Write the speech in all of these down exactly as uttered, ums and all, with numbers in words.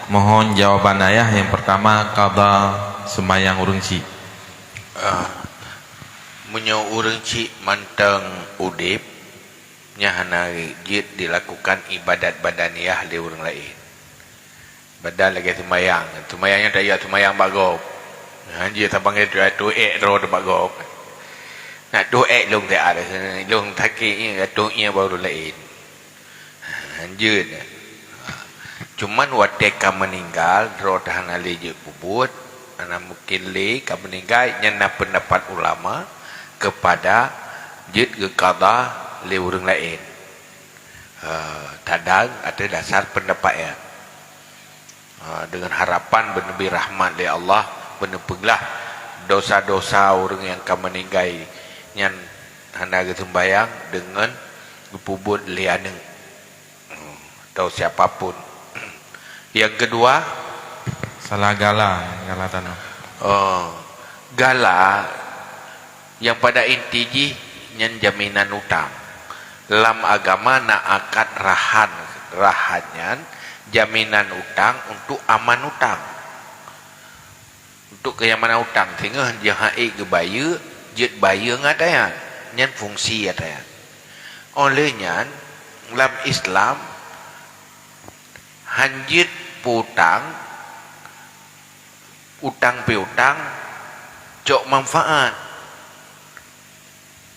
Mohon jawaban ayah yang pertama, qadha sembahyang ureuëng chik. Ah, meunyoe ureuëng chik mantong udeb, nyan hana jeuet dilakukan ibadat badaniyah lé ureuëng laén. Badan lagée seumayang, seumayang nyan tajak seumayang bak gob. Hanjeuet saban geutuek ék droe bak gob. Nak tuek ék lôn siat, lôn sakét, tuek ié bak ureuëng laén. Hanjeuet. Cuman watée ka meuninggai, droe teuh hana lé jeuet peubuet, hana mungken lé ka meuninggai, nyan na peundapat ulama keupada jeuet geuqadha lé ureuëng laén. Ha, kadang ateueh dasar peundapat nyan. Ha, deungon harapan beuneubri rahmat lé Allah, beuneupeuglah dosa-dosa ureuëng nyang ka meuninggai nyan hana geuseumbahyang deungon geupeubuet lé aneuëk, hmm, atau siapa pun. Nyang keudua, salah gala, gala tanoh. Oh, gala nyang pada inti jih nyan jaminan utang. Lam agama na akad rahan. Rahan nyan jaminan utang untuk aman utang. Untuk kenyamanan utang, singoh jeuet hana ék geubayeue, jeuet bayeue ngon ata nyan. Nyan fungsi ata nyan. Óh lheueh nyan, lam Islam, hanjeuet peutang, utang piutang, cok manfaat.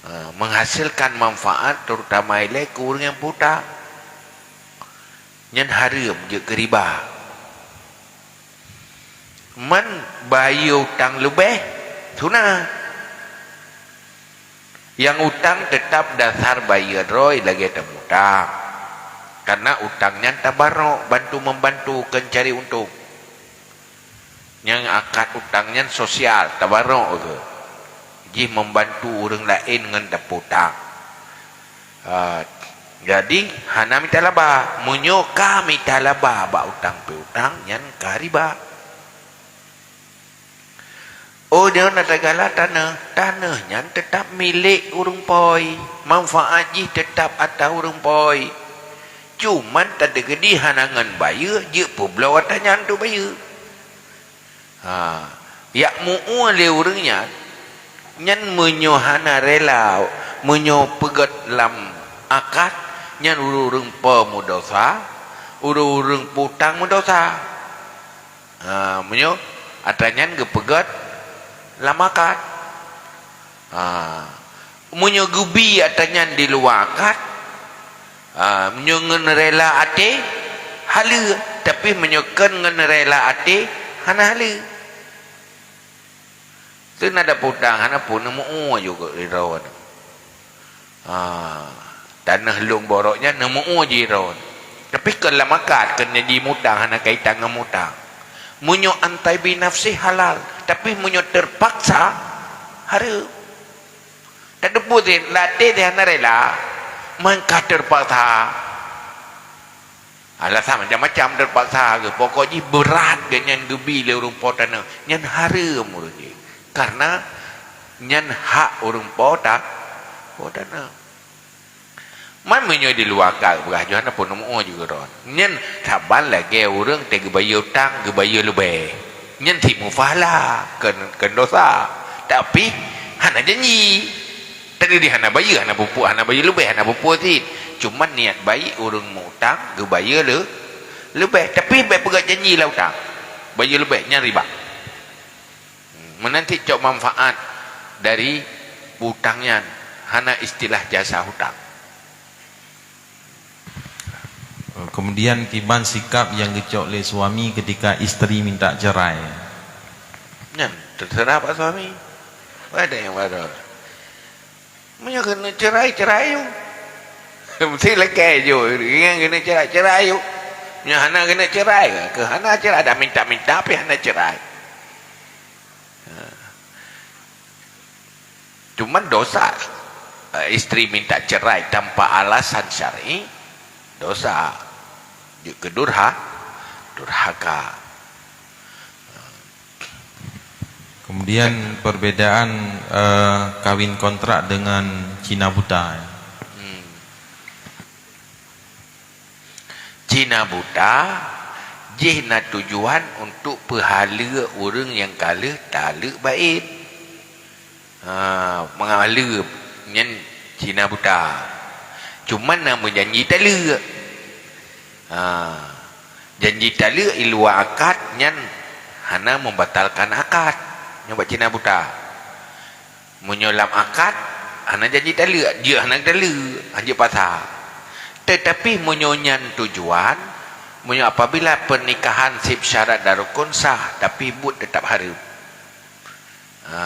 Ha, menghasilkan manfaat terutama ilée keu ureuëng nyang peutang. Nyan hareuem jeuet keu riba. Man bayeue utang leubeh, sunat. Nyang utang teutab dasar bayeue droe lagée tamutang. Karena utang nyan tabarok, bantu-membantu, kon cari untông. Nyang akad utang nyan sosial, tabarok geuh. Jih membantu ureuëng laén ngon tapeutang. Ah, jadi, hana mita laba. Meunyoe ka mita laba bak utang piutang, nyan ka riba. Oh, deungon ata gala tanoh. Tanoh nyan teutab milék ureuëng po. Manfaat jih teutab ata ureuëng po. Cuman tateukeudi hana ngon bayeue, jeuet peubloe ata nyan untuk bayeue. Ha, jak meu-ue lé ureuëng nyan, nyan meunyoe hana rela, meunyoe peugét lam akad, nyan ureuëng po meudosa, ureuëng peutang meudosa. Ha, meunyoe atra nyan geupeugét lam akad. Ha, meunyoe geubi atra nyan di luwa akad, ha, meunyoe ngon rela até, haleue. Tapi meunyoe kon ngon rela até, hana haleue. Teunada peutang hana pun neumeu-ue juga di droe. Ha, tanoh lôn borok nyan neumeu-ue jih droe. Tapi kon lam akad, kon nyan jimutang, hana kaitan ngon mutang. Meunyoe an taibi nafsi halal, tapi meunyoe terpaksa, hareuem. Tateupeue sit, lam até sit hana rela, man ka terpaksa. Alasan macam-macam terpaksa geuh. Pokok jih brat geuh nyan geubi lé ureuëng po tanoh. Nyan hareuem ureuëng jih. Karena nyan hak ureuëng po ta-, po tanoh. Man meunyoe di luwa akad, peugah jih hana pun neumeu-ue juga droe. Nyan saban lagée ureuëng teuh geubayeue utang, geubayeue leubeh. Nyan sit meupahala, kon, kon dosa. Tapi, hana janji. Tadi di hana bayeue, hana peue-peue, hana bayeue leubeh, hana peue-peue sit. Cuman niat baik ureuëng meu-utang geubayeue le-, leubeh. Tapi bék peugét janji lam utang. Bayeue leubeh, nyan riba. Meunan sit cok manfaat dari utang nyan, hana istilah jasa utang. Kemudian kiban sikap yang geucok lé suami ketika isteri minta cerai. Nyan, terserah bak suami. Ada yang baru. Meunyoe keuneuk cerai, cerai yuk. Mesti lagée jih, nyan keuneuk cerai, cerai yuk. Meunyoe hana keuneuk cerai, keu hana cerai, dah minta-minta pih hana cerai. Ha. Cuman dosa, eh, isteri minta cerai tanpa alasan syar'i, dosa. Jeuet keu durha-, durhaka. Kemudian perbedaan, eh, kawin kontrak dengan Cina buta. Hmm. Cina buta Jih na tujuan untuk peuhaleue ureuëng nyang ka lheueh taleuek baén. Ha, meuhaleue nyan Cina buta. Cuman na meujanji taleuek. Ha, janji taleuek i luwa akad nyan hana membatalkan akad. Nyoe bak Cina buta. Meunyoe lam akad, hana janji taleuek, jeuet hana taleuek, hanjeuet pasa. Tetapi meunyoe nyan tujuan, meunyoe apabila pernikahan seb syarat dan rukun sah, tapi buet tetap hareuem. Ha.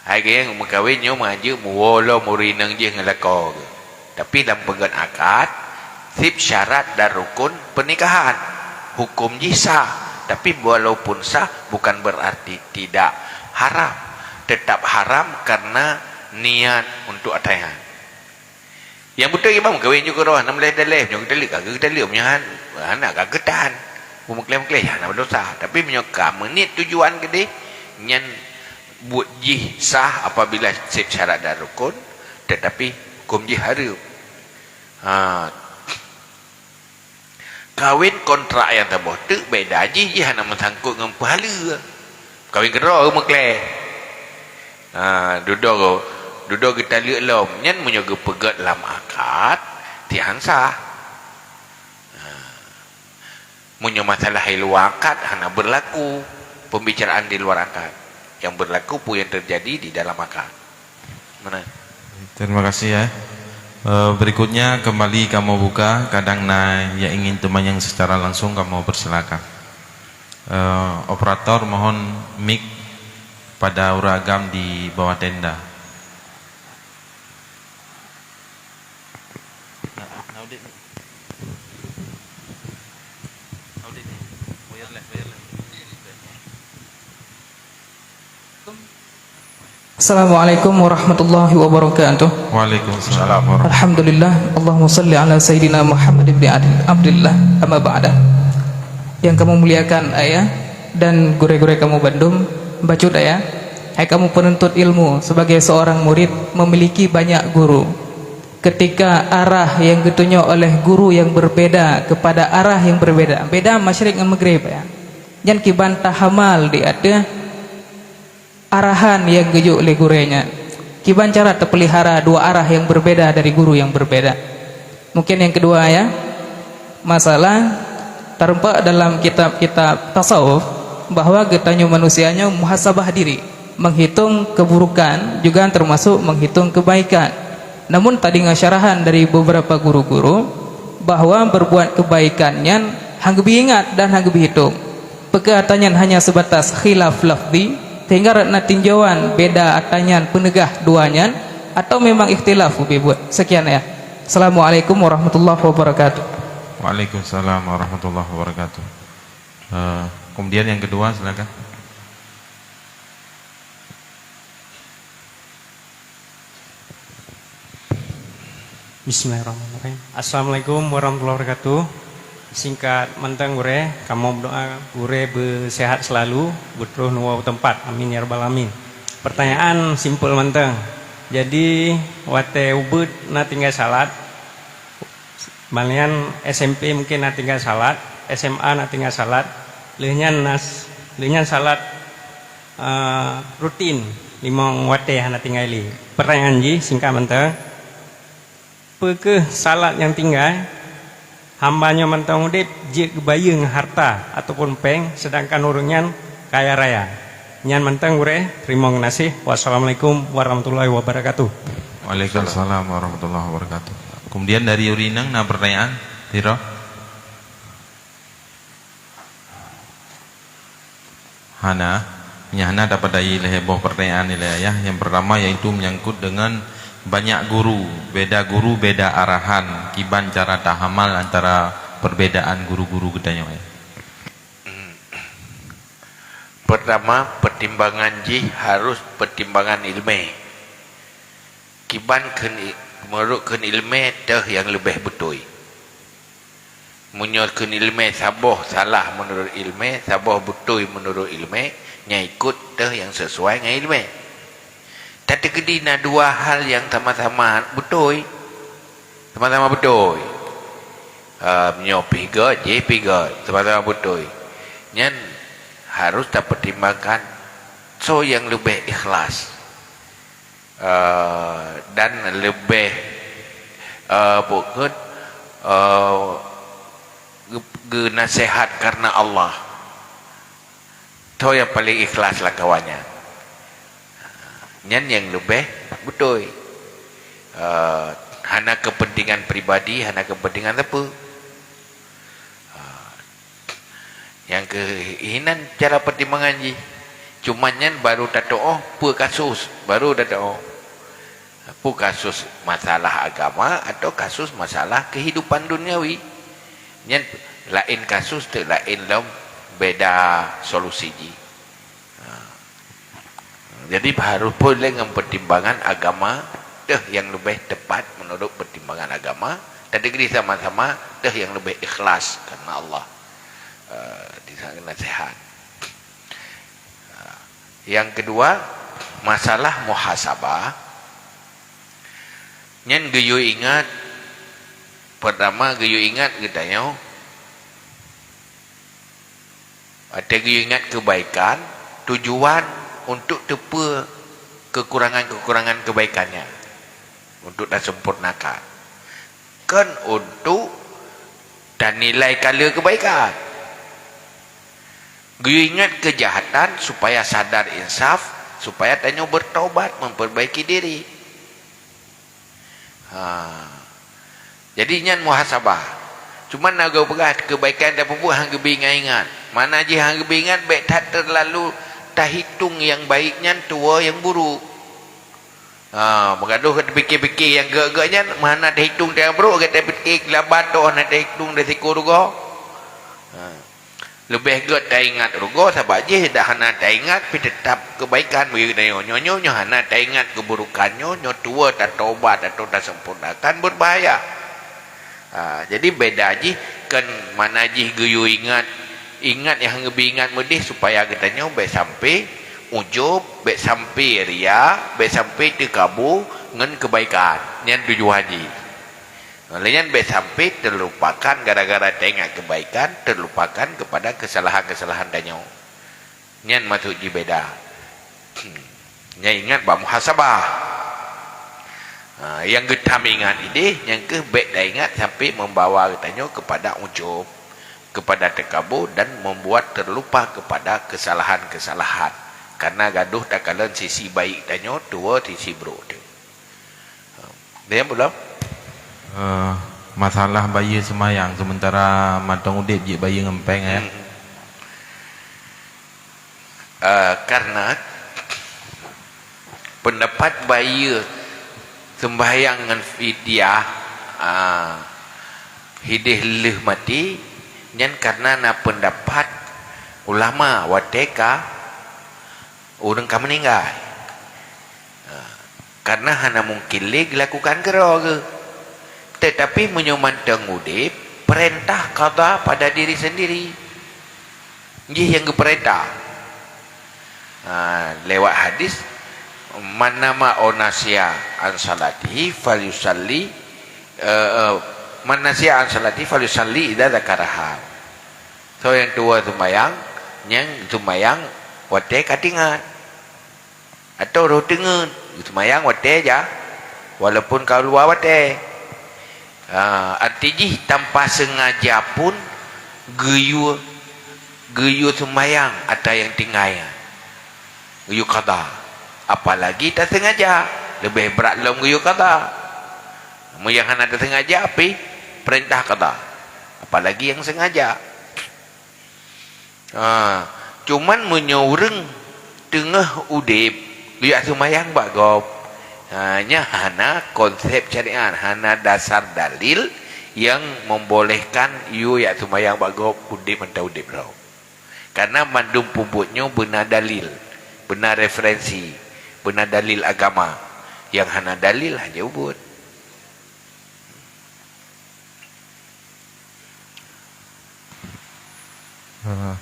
Hai geng meukawen nyoe meuhajeuet meuwoe lom ureuëng inong jih ngon lakoe geuh. Tapi lam peugét akad, seb syarat dan rukun pernikahan, hukum jih sah. Tapi walaupun sah, bukan berarti tidak haram. Tetap haram karena niat untuk atayan. Nyang beutôi iban meukawen ju keudroe, nam leh daleh, nyoe geutaleuek ka geutaleuek, meunyoe han-, hana ka geutan. Meukleumeukleh, hana dosa. Tapi meunyoe ka meuniet tujuan keudeh, nyan buet jih sah apabila seb syarat dan rukun, tetapi hukum jih hareuem. Ha. Kawin kontrak nyang saboh teuk beda jih, jih hana meusangkot ngon peuhaleue. Kawin keudroe meukleh. Ha, dudoe, dudoe geutaleuek lom. Nyan meunyoe geupeugét lam akad, tihan sah. Ha. Meunyoe masalah di luwa akad, hana berlaku pembicaraan di luar akad. Yang berlaku peue yang terjadi di dalam akad. Mana? Terima kasih, ya. Eh, berikutnya kembali kamoe buka, kadang na nyang ingin teumanyong secara langsung, kamoe persilakan. Eh, operator, mohon mic pada ureuëng agam di bawah tenda. Assalamualaikum warahmatullahi wabarakatuh. Waalaikumsalam warahmatullahi. Alhamdulillah, Allahumma salli ala Sayyidina Muhammad ibn Abdillah, amma ba'da. Yang kamoe muliakan ayah dan gurée-gurée kamoe bandum, bacut ayah, hai kamoe penuntut ilmu, sebagai seorang murid memiliki banyak guru. Ketika arah yang geutunyok oleh guru yang berbeda kepada arah yang berbeda, beda masyrik ngon maghrib, ya. Nyan kiban tahamal di ateueh arahan nyang geujok lé gurée nyan. Kiban cara teupeulihara dua arah nyang beubeda dari guru nyang beubeda. Mungkin nyang keudua, ya, masalah tareumpok dalam kitab-kitab tasawuf bahwa geutanyoe manusia nyoe muhasabah diri, meuhitong keuburukan juga teumasok meuhitong keubaikan. Namun tadeungoe syarahan dari beberapa guru-guru bahwa beurbuat keubaikan nyan han geubri ingat dan han geubri hitong. Peukara nyan hanya seubatas khilaf lafzi, sehingga rot na tinjauan beda atra nyan peuneugah dua nyan, atawa memang ikhtilaf ubé buet? Sekian, ya. Assalamualaikum warahmatullahi wabarakatuh. Waalaikumsalam warahmatullahi wabarakatuh. Eh, kemudian yang kedua, silakan. Bismillahirrahmanirrahim. Assalamualaikum warahmatullahi wabarakatuh. Singkat mantong gurée, kamoe meudoa gurée beuseuhat seulalu, beutroh neuwoe u teumpat. Amin ya rabbal alamin. Pertanyaan simpel mantong. Jadi, watée ubeut na tinggai salat, malian S M P mungkin na tinggai salat, S M A na tinggai salat, lheueh nyan nas-, lheueh nyan salat eh, rutin limong watée hana tinggai lé. Pertanyaan jih singkat mantong, peu kheueh salat nyang tinggai, hamba nyoe mantong udeb jeuet geubayeue ngon harta ataupun péng, seudangkan ureuëng nyan kaya raya? Nyan mantong gurée, teurimong geunaséh. Wassalamualaikum warahmatullahi wabarakatuh. Waalaikumsalam warahmatullahi wabarakatuh. Kemudian dari ureuëng inong na pertanyaan? Sidroe? Hana. Nyang hana tapadai lhée boh pertanyaan nilai ayah. Yang pertama yaitu menyangkut dengan banyak guru, beda guru, beda arahan, kiban cara tahamal antara perbedaan guru-guru geutanyoe. Pertama, pertimbangan jih harus pertimbangan ilmé. Kiban kheun i-, meunurot kheun ilmé teuh nyang leubeh beutôi. Meunyoe kheun ilmé saboh salah meunurot ilmé, saboh beutôi meunurot ilmé, nyan ikot teuh nyang sisuai ngon ilmé. Tateukeudi na dua hal nyang sama-sama beutôi, sama-sama beutôi. Eh, meunyoe pih göt, jih pih göt, sama-sama beutôi. Nyan harus tapeutimbangan soe nyang leubeh ikhlas, eh, dan leubeh, eh, bukon, eh, ge-, geunaseuhat karna Allah. Soe nyang paleng ikhlas lam kawan nyan. Nyan nyang leubeh beutôi. Eh, hana keupeuntengan pribadi, hana keupeuntengan sapeue. Eh, nyang keu-, inan cara peutimbangan jih. Cuma nyan baru tatu'oh peue kasus, baru tatu'oh. Peue kasus masalah agama atau kasus masalah kehidupan duniawi. Nyan laén kasus teuk laén lom, beda solusi jih. Ha. Jadi, harus peureulée ngon peutimbangan agama, teuh nyang leubeh teupat meunurot peutimbangan agama, teudeugri sama-sama teuh nyang leubeh ikhlas karna Allah, eh, di saat naseuhat. Eh, nyang keudua, masalah muhasabah. Nyan geuyue ingat, peurtama geuyue ingat geutanyoe, watée geuyue ingat keubaikan, tujuan untuk teupeue keukurangan-keukurangan keubaikan nyan, untuk taseumpurnakan, kon untuk tanilai kala keubaikan. Geuyue ingat keujahatan supaya sadar insaf, supaya tanyoe beurtobat, memperbaiki diri. Ha. Jadi nyan muhasabah. Cuma na geupeugah keubaikan tapeubuet han geubi ingat-ingat. Mana jih han geubi ingat, bék that teulalu tahitong nyang baik nyan tuwoe nyang buruk. Ha, meugadôh ka teupike-pike nyang gét-gét nyan, meuhana teuhitong nyang brôk, gét teupike laba toh hana teuhitong di sikue rugoe. Ha. Leubeh gét taingat rugoe, sabab jih dah hana taingat, pi teutap keubaikan bagi geutanyoe. Nyoe, nyoe, nyoe hana taingat keuburukan nyoe, nyoe tuwoe tatobat atau taseumpurnakan, beubahaya. Ha, jadi beda jih, kon mana jih geuyue ingat, ingat nyang geubi ingat meudeh supaya geutanyoe bék sampai ujub, bék sampai ria, bék sampai teukabu ngon keubaikan. Nyan tujuan jih. Lé nyan bék sampai teulopakan gara-gara taingat keubaikan, teulopakan keupada keusalahan-keusalahan tanyoe. Nyan maksud jih beda. Nyan ingat bak muhasabah. Ha, nyang geutam ingat idéh, nyan keuh bék taingat sampai membawa geutanyoe keupada ujub, keupada teukabu dan membuat terlupa keupada keusalahan-keusalahan. Karena gadôh takalon sisi baik tanyoe, tuwoe sisi brôk teuh. Dia belum? Eh, masalah bayeue seumayang, sementara mantong udeb jeuet bayeue ngon péng, ya. Hmm. Eh, karena pendapat bayeue seumbahyang ngon fidyah, ah, hideh lheueh maté, nyan karena na pendapat ulama watée ka ureuëng ka meuninggai. Ha, karena hana mungkin lé geulakukan keudroe geuh. Tetapi meunyoe mantong udeb, peurintah qadha pada diri sendiri. Jih nyang geupeurintah. Ha, lewat hadis, "Man nama au nasiya an salatihi falyusalli, eh, eh, man nasiya an salatihi falyusalli idza dzakaraha." Soe nyang tuwoe seumayang, nyang seumayang watée ka teuingat. Atau roh teungeut, seumayang watée ja, walaupun ka luwa watée. Ha, arti jih tanpa sengaja pun geuyue, geuyue seumayang atra nyang tinggai nyan. Geuyue qadha. Apalagi tasengaja, leubeh brat lom geuyue qadha. Meunyo nyang hana tasengaja pih, peurintah qadha. Apalagi nyang sengaja. Ha, cuman meunyoe ureuëng teungoh udeb, geuyue seumayang bak gob, ha, nyan hana konsep syariat, hana dasar dalil nyang membolehkan yue jak seumayang bak gob udeb mantong udeb droe. Karena mandum peubuet nyoe beuna dalil, beuna referensi, beuna dalil agama. Nyang hana dalil, hana jeuet buet. Eh,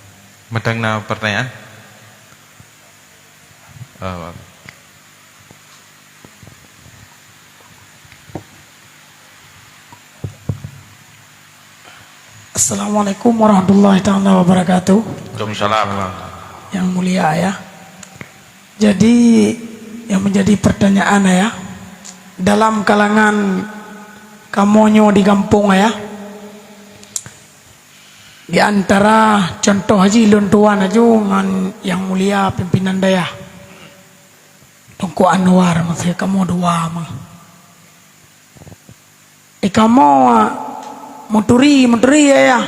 mantong na pertanyaan? Eh, Assalamualaikum warahmatullahi taala wabarakatuh. Waalaikumsalam. Yang mulia ayah. Jadi, yang menjadi pertanyaan ayah, dalam kalangan kamoe nyoe di gampông ayah, di antara contoh haji lôn tuan aju ngon yang mulia pimpinan dayah Teungku Anwar, maksud kamoe dua mah. Eh, kamoe meuturi, meuturi ya, ya.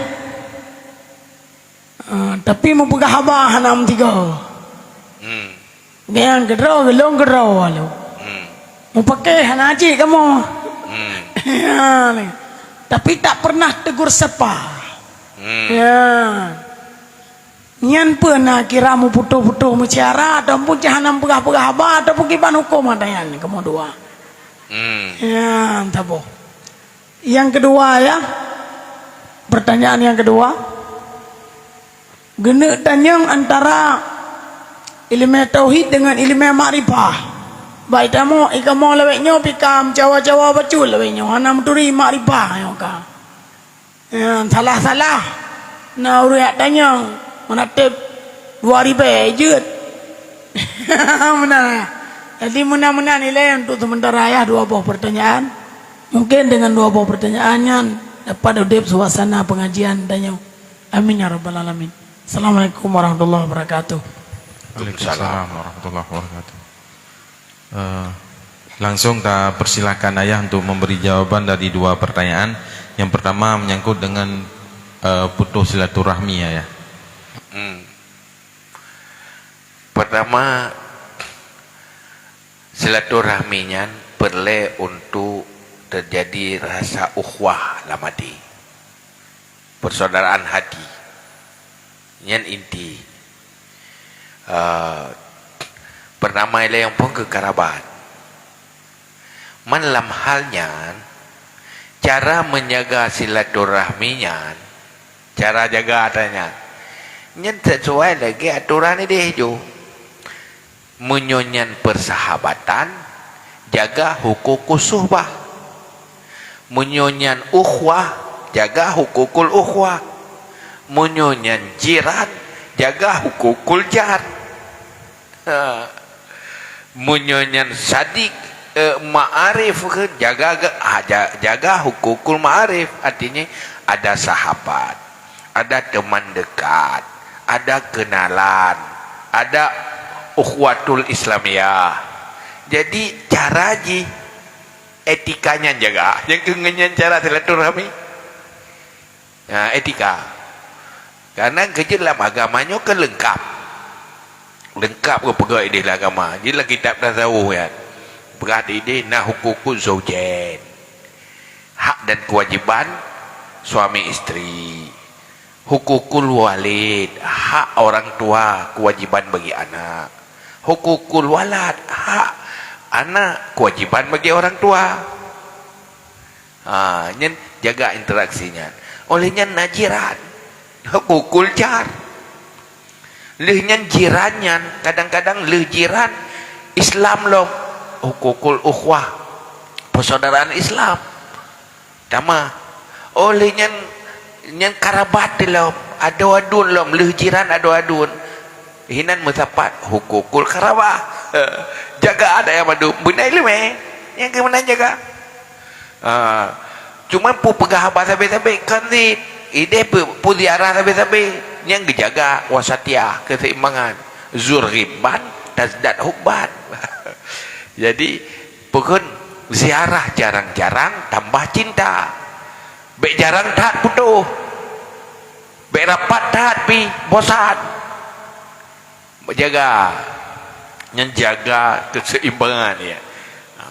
Ah, tapi meupeugah haba hana meusigoe. Hmm. Nyang keudroe, geulong keudroe lalu. Hmm. Meupaké hana cit kamoe. Hmm. Ya, ni. Tapi tak pernah tegur sapa. Hmm. Ya. Nyan peue na kira meuputôh-putôh meusyara ataupun cah hana peugah-peugah haba ataupun kiban huköm ata nyan kamoe dua. Hmm. Ya, saboh. Yang kedua ya, pertanyaan yang kedua. Geuneuk tanyong antara ileumèe tauhid dengan ileumèe makrifah. Baik tamu ikamoe lawét nyoe pika meucawa-cawa bacut lawét nyoe hana meuturi makrifah nyoe ka. Ya, salah-salah. Na ureuëng yak tanyong, meunateb dua ribèe jeuet. Meunan. Jadi meunan-meunan ilèe untuk sementara ya dua boh pertanyaan. Mungkin dengan dua boh pertanyaan nyan dapat udeb suasana pengajian tanyoe. Amin ya rabbal alamin. Assalamualaikum warahmatullahi wabarakatuh. Waalaikumsalam warahmatullahi wabarakatuh. Eh, langsung ta persilakan ayah untuk memberi jawaban dari dua pertanyaan. Yang pertama menyangkut dengan eh, putus silaturahmi ayah. Hmm. Pertama, silaturahmi nyan perlé untuk terjadi rasa ukhuwah lam hati. Persaudaraan hati. Nyan inti. Eh, pertama ilèe nyang phôn keu karabat. Man lam hal nyan, cara menjaga silaturahmi nyan, cara jaga ata nyan, nyan sesuai lagèe atoran idéh ju. Meunyoe nyan persahabatan, jaga hukukus suhbah. Meunyoe nyan ukhuwah, jaga hukukul ukhuwah. Meunyoe nyan jiran, jaga hukukul jar. Ha. Meunyoe nyan sadiq, eh, ma'arif, jaga, ha, ja- jaga hukukul ma'arif. Artinya, ada sahabat, ada teman dekat, ada kenalan, ada ukhuwatul Islamiyah. Jadi, cara jih, etika nyan jaga. Nyang keu ngon nyan cara silaturahmi. Ha, etika. Karena keujeuet lam agama nyoe kan leungkap. Leungkap geupeugah idéh lam agama. Jadi lam kitab tasawuf nyan. Peugah idéh na hukukuz zaujain. Hak dan kewajiban suami isteri. Hukukul walid, hak orang tua, kewajiban bagi anak. Hukukul walad, hak anak, kewajiban bagi orang tua. Ha, nyan jaga interaksi nyan. Oleh nyan na jiran. Hukukul jar. Lheueh nyan jiran nyan, kadang-kadang lheueh jiran Islam lom. Hukukul ukhuwah. Persaudaraan Islam. Tamah. Oleh nyan, nyan karabat lom, adoe aduen lom, lheueh jiran adoe aduen. Hinan meusapat hukukul karabah. Jaga adat nyang mandum, beuna ileumèe nyang keu meunan jaga. Ha. Cuma peue peugah haba sabe-sabe kan cit. Idéh peue, peue ziarah sabe-sabe. Nyang geujaga wasatiyah, keuseimbangan. Zur ghibban tazdad hubban. Jadi, peukon ziarah jarang-jarang tambah cinta. Bèk jarang that putôh. Bèk rapat that pih bosan. Jaga. Nyan jaga keseimbangan ya. Ha.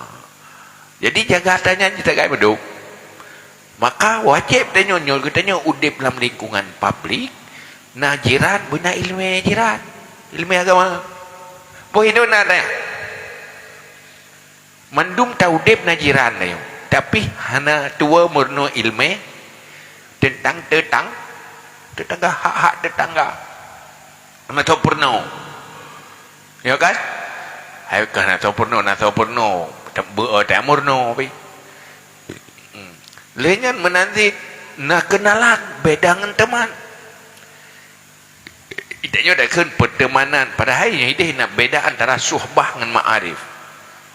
Jadi jaga ata nyan jitagai mandum. Maka wajéb tanyoe nyoe geutanyoe udeb lam lingkungan publik, na jiran beuna ileumèe jiran, ileumèe agama. Boh inong na tanya. Mandum taudeb na jiran tanyoe, tapi hana tuwoe meurunoe ileumèe teuntang teutang, teutangga, hak-hak teutangga. Hana soe peurunoe. Ya kan? Hai ka hana soe peurunoe, na soe peurunoe. Beu-, oh, tak meurunoe pi. Hmm. Lheueh nyan meunan cit Na keunalan beda ngon teuman. Tanyoe takheun peuteumanan, padahai nyoe ideh na beda antara suhbah ngon ma'arif.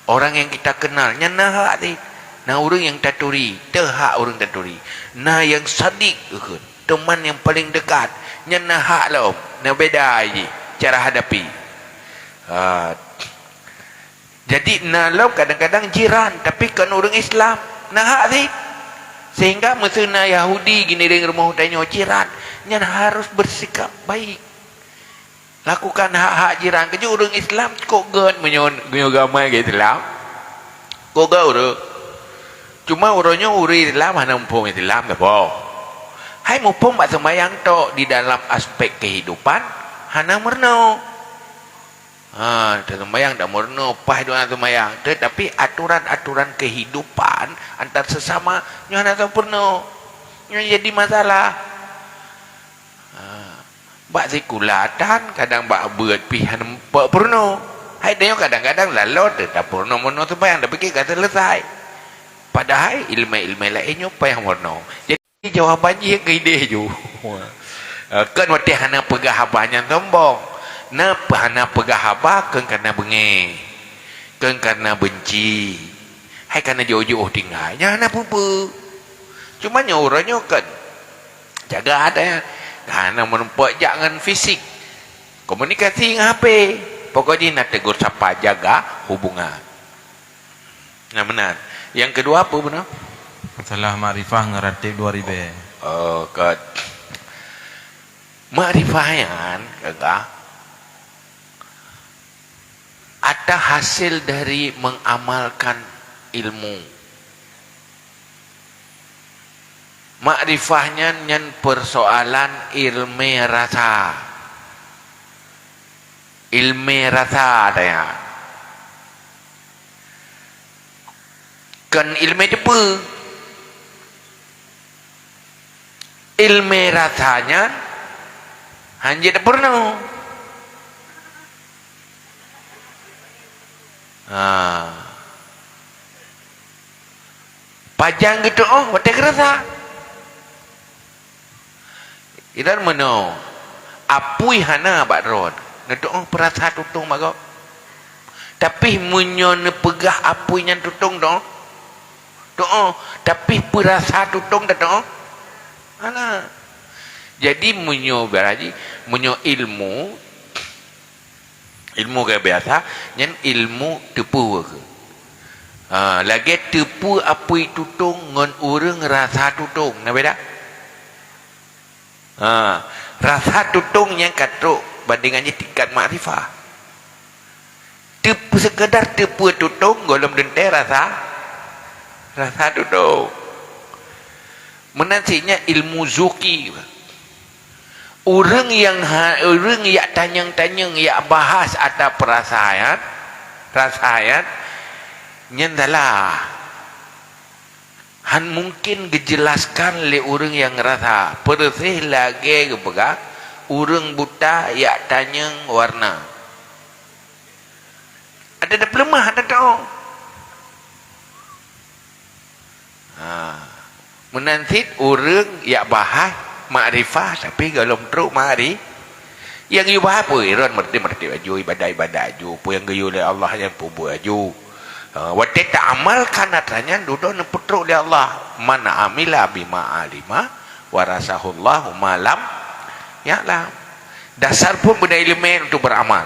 Orang nyang kita kenal, nyan na hak jih. Na ureuëng nyang taturi, teuhak ureuëng taturi. Na nyang sadik, geukheun, teman nyang paling dekat, nyan na hak lom, na beda jih cara hadapi. Ha. Jadi na lom kadang-kadang jiran, tapi kon ureuëng Islam, na hak jih. Sehingga meuseu na Yahudi geuniréng rumoh tanyoe jiran, nyan harus bersikap baik. Lakukan hak-hak jiran. Keujeuet ureuëng Islam kok gét meunyoe, meunyoe agama Islam. Kok gét ureuëng. Cuma uroe nyoe ureuëng Islam hana muphom Islam, apa? Hai muphom bak seumayang tok di dalam aspek kehidupan hana meurunoe. Ha, teuseumayang dak meurunoe, paih doa seumayang. Tetapi aturan-aturan kehidupan antar sesama nyoe hana sempurna. Nyoe jadi masalah. Ha, bak sikula tan, kadang bak beuet pih hana peurunoe. Hai tanyoe kadang-kadang laloe teutab peurunoe meurunoe seumayang, tapike ka selesai. Padahai ileumèe-ileumèe laén nyoe payah meurunoe. Jadi Jawaban jih keu ideh ju. Eh, kon watèe hana peugah haba nyan sombong. Na pe-, hana peugah haba kon kareuna beungèh. Kon kareuna benci. Hai kareuna jiôh-jiôh tinggai. Nyan hana peue-peue. Cuma nyoe uroe nyoe kon. Jaga até. Hana meureumpok jak ngon fisik. Komunikasi ngon H P. Pokok jih na tegur sapa, jaga hubungan. Nah, meunan. Nyang keudua peue bunoe? Masalah makrifah ngon ratéb dua ribèe. Oh, ka. Makrifah nyan, kata, ata hasil dari mengamalkan ilmu. Makrifah nyan, nyan peusoalan ilmèe rasa. Ilmèe rasa tanya. Kon ilmèe teupeue. Ilmèe rasa nyan hana jeuet peurunoe. Ha. Pajan geutu'oh watèe geurasa. Inan meunoe, apui hana bak droe, neutu'oh peurasa tutong bak gob. Tapi meunyoe neupeugah apui nyan tutong tu'oh, tu'oh, tapi peurasa tutong tatu'oh, hana. Jadi meunyoe baraji, meunyoe ilmu, ilmu ka biasa, nyan ilmu teupeue keuh. Ha, lagèe teupeue apui tutong ngon ureueng rasa tutong, na beda? Ha, rasa tutong nyang ka trok bandingan jih tingkat makrifah. Teup-, seukeudar teupeue tutong gohlom teuntèe rasa, rasa tutong. Meunan cit nyan ilmu zuki. Ureueng nyang ha-, ureueng yak tanyong-tanyong, yak bahas ata peurasaan, rasa nyan, nyan salah. Han mungken geujelaskan lé ureueng nyang rasa, peureuséh lagèe geupeugah, ureueng buta yak tanyong warna. Ada dapeuleumah, ada tahu. Ha. Meunan cit ureueng yak bahas makrifah, tapi gohlom trok makri-, nyang geuyue bahas peue, iron meureuti-meureuti aju, ibadat-ibadat aju, peue nyang geuyue lé Allah nyan peubuet aju. Ha, watèe taamalkan atra nyan, dudoe neupeutrok lé Allah, "Man amila bima alima, warasahullahu ma lam ya'lam." Dasar phôn beuda ileumèe untuk beramal.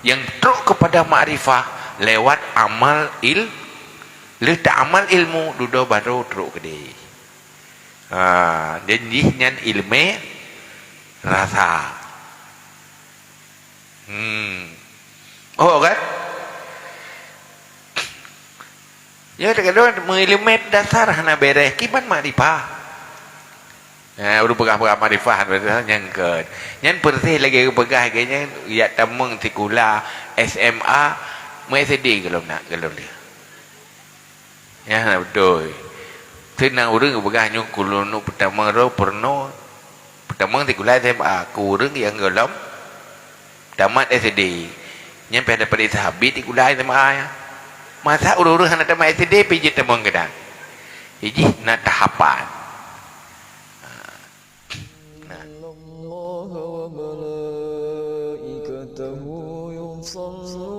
Nyang trok keupada makrifah lewat amal il-, lheueh taamal ilmu, dudoe barô trok keudeh. Ha, dan jih nyan ileumèe rasa. Hmm. Oh, kan? Ya, kadang meuileumèe dasar hana bèrèh, kiban makrifah. Ya, ureueng peugah-peugah makrifah, nyan keu, nyan peureuséh lagèe geupeugah lagèe nyan, yak tamong sikula S M A, meu S D gohlom na, gohlom lé. Nyan hana beutôi. Teunang ureueng geupeugah nyoe keuneuk peutamong droe peurunoe. Peutamong sikula S M A, keu ureueng nyang gohlom tamat S D. Nyan pih hana padub sabe sikula S M A nyan. Masa ureueng-ureueng hana tamat S D pih jeuet tamong keunan. Jih na tahapan. تموت يصلون